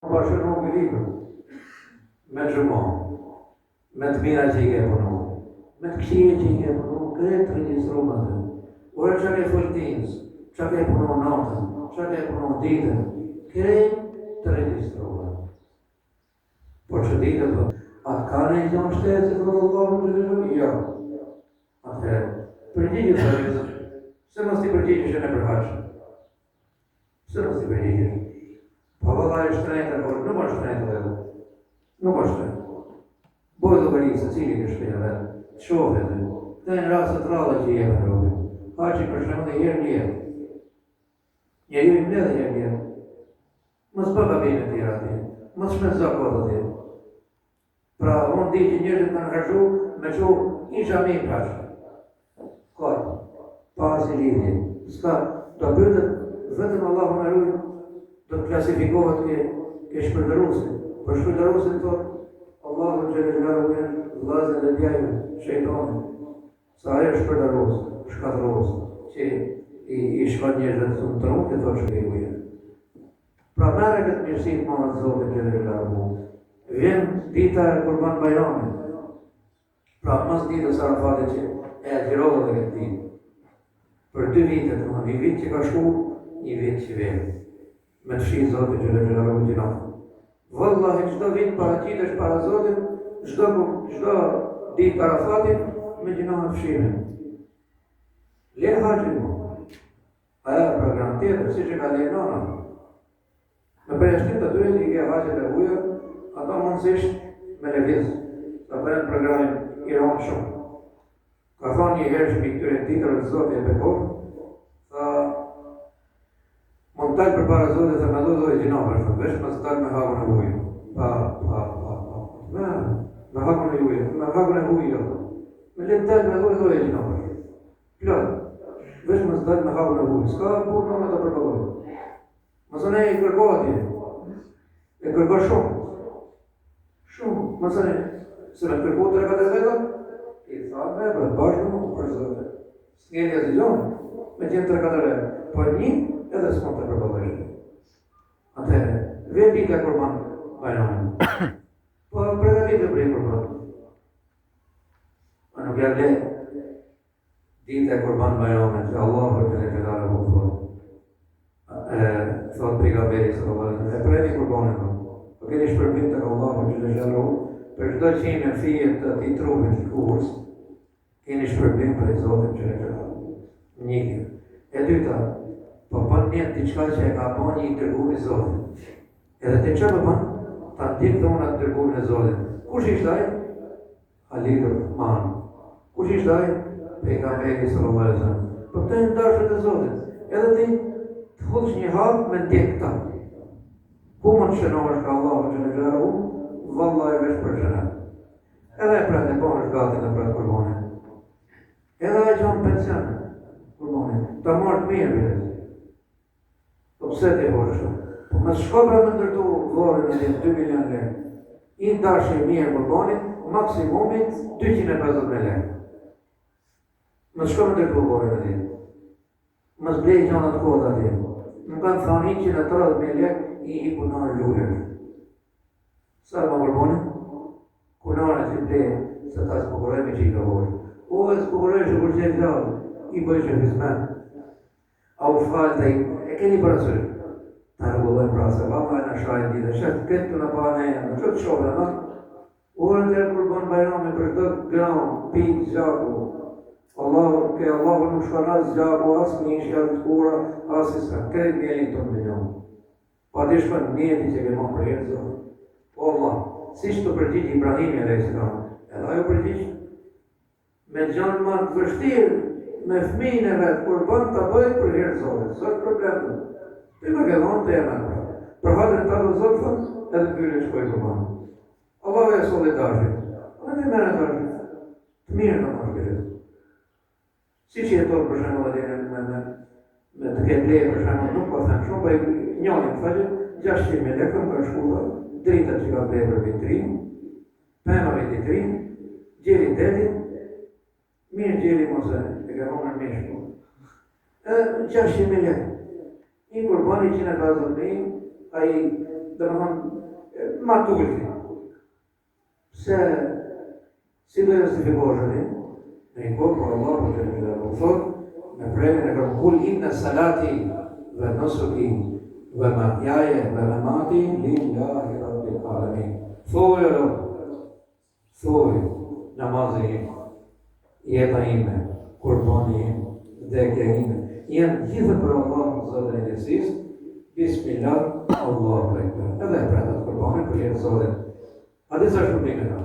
Po shënu në libër, me xhuma, me të mira që i ke punu, me të këqija që i ke punu, krejt të regjistrume aty. Ore çka ke fol tinëz, çka ke punu natën, çka ke punu ditën, krejt të regjistrume. Po që ditën, po, a të ka një gjo shtesë, të thotë Allahu xhele xhelaluhu? Jo. Atëherë, përgjigju thërrjes, pse mos t'i përgjigjesh në për haxh? Pse mos t'i përgjigjesh? Po valla është shtrenjtë, por nuk është shtrenjtë vëlla. Nuk është shtrenjtë. Boj llogari secili në shtëpi vet. Të shohë aty. Këto janë raste të rralla që jepen robit. Haxhi për shembull një herë në jetë. Njeriu i mbledh një herë në jetë. Mos bë gabime të tjera atje. Mos shpenzo kot atje. Pra, unë di që njerëzit kanë harxhu me çu një xhami në haxh. Kot, pa asnjë lidhje. S'ka, do pyetet vetëm Allahu na ruaj, do të klasifikohet ke ke shpërdoruesit. Për shpërdoruesit thot Allahu xhele xhelaluhu janë vëllezër e djajve, shejtani. Se ai është shpërdorues, shkatërrues, që i, i shkon njerëzve të thunë trunë, të thotë shpjeguje. Pra merre këtë mirësi të madhe të Zotit xhele xhelaluhu. Vjen dita e Kurban Bajramit. Pra mas ditës së Arafatit që e agjërove dhe këtë ditë. Për dy vite, të një vit që ka shku, një vit që vjen. Me të fshi Zoti xhele xhelaluhu gjynahet. Vallahi çdo vit paraqitesh para Zotit, çdo çdo ditë Arafatit me gjynahet fshime. Le haxhin mo. Ajo e program tjetër, siç e ka lënë nona. Me përjashtim të atyre që i ke haxhet e huja, ato mundësisht me lëviz, ato janë programin i ronë shumë. Ka thonë një herë shmi këtyre ditëve të Zoti e bekoftë, tha, mund të dalë përpara Zotit dhe me lloj lloj gjynahesh, tha, veç mos dal me hakun e huj. Pa, pa, pa, pa, me, me hakun e huj, me hakun e huj, jo. Me le të dal me lloj lloj gjynahesh. Plot, veç mos dal me hakun e huj, s'ka burrë më të përballoj. Masanej e kërko atje, e kërko shumë, shumë, masanej, se me të kërku tre katër veta, i tha me, për bashkë më, për Zotin. S'ngeli asgjë gjonë, me qenë tre katër veta, po një edhe s'mund të përballojsh. Atëherë, vjen dita e kurban bajramit. Po përgatitë për kurban. A nuk ja vlen dita e kurban bajramit, që Allahu xhele xhelaluhu thot, e, thot pejgamberi sallallahu alaihi wasallam, e preni kurbanin, thot, po keni shpërblim tek Allahu xhele xhelaluhu, për çdo qime fije të atij trupit të lëkurës, keni shpërblim prej Zotit xhele xhelaluhu. Një kjo. E dyta, po bën një diçka që e ka bën një i dërguar i Zotit. Edhe ti çfarë po bën? Ta ndjek dhe unë atë dërguarin e Zotit. Kush ishte ai? Halilur Rahman. Kush ishte ai? Pejgamberi sallallahu alaihi wasallam. Po këta janë dashur të Zotit. Edhe ti të hudhsh një hap me ndjek këta. Ku mund të shënohesh ka Allahu xhele xhelaluhu? Vallahi veç për xhenet. Edhe e pret e bëhesh gati në pret kurbanin. Edhe ai që në pension kurbanin. Ta marrë të mirë, bile. Po pse ti hoxhë? Po mos shko pra me ndërtu vorrin e 2 milion lekë. I dash i mirë kurbanit, maksimumi 250 mijë lekë. Mos shko me ndërtu vorrin e tij. Mos blej gjana të kota atje. Më kanë thonë 130 mijë lekë i i kunarë lulesh. Sa e ma kurbanin? Kunarë që ble, se ta zbukuroj me që i ka hoxhë. O, e zbukuroj që kur që e gjallë, i bëj që hizmet. A u fal dhe e keni parasysh? Ta rregullojmë pra se valla e na shajnë ditë shef këtë të na pa ne në çdo të shohim atë. Orën të kurban bajrami për çdo gram pikë gjaku. Allahu ke Allahu nuk shkon as gjaku, as mishi, as lëkura, as isa. Krejt njelin të në Po aty shkon nijeti që ke marrë për hir të Zotit. Po Allah, siç t'u përgjigj Ibrahimi alayhis salam, edhe ai u përgjigj Me gjanë ma të vështirë me fëmijën e vet kurban ta bëj për hir të Zotit, s'është problem. Ti më ke dhënë të jam pra. Për hatrin tënd o Zot thot, edhe mbylle shkoi kurban. Allahu e solli dashin. Edhe ti merre dashin. Të mirë në marrë këtë. Siç jeton për shembull atje me me me të ke ble për shembull nuk po them shumë, po njëri më tha që 600 mijë lekë më kanë shkuar dritat që ka ble për vitrinë, pema vitrinë, gjeli detit, mirë gjeli mos e, e ka hongër mish po. Edhe 600 mijë lekë. Një kurban 150 mijë, ai Domethënë, ma t'ulti. Pse, si do justifikohesh ti? Në një kohë, kur Allahu xhele xhelaluhu thotë, me prerjen e kërmë, kul inne salati ve nusuki ve mahjaje ve memati lillahi rabbil alemin. Thuj, o Thuj, namazi im, jeta ime, kurbani im, vdekja ime, janë gjitha për Allahun Zotin e gjithësisë, Bismillah, Allahu Ekber. Edhe e pret atë kurbanin për hir të Zotit. A di sa shpërblime ka?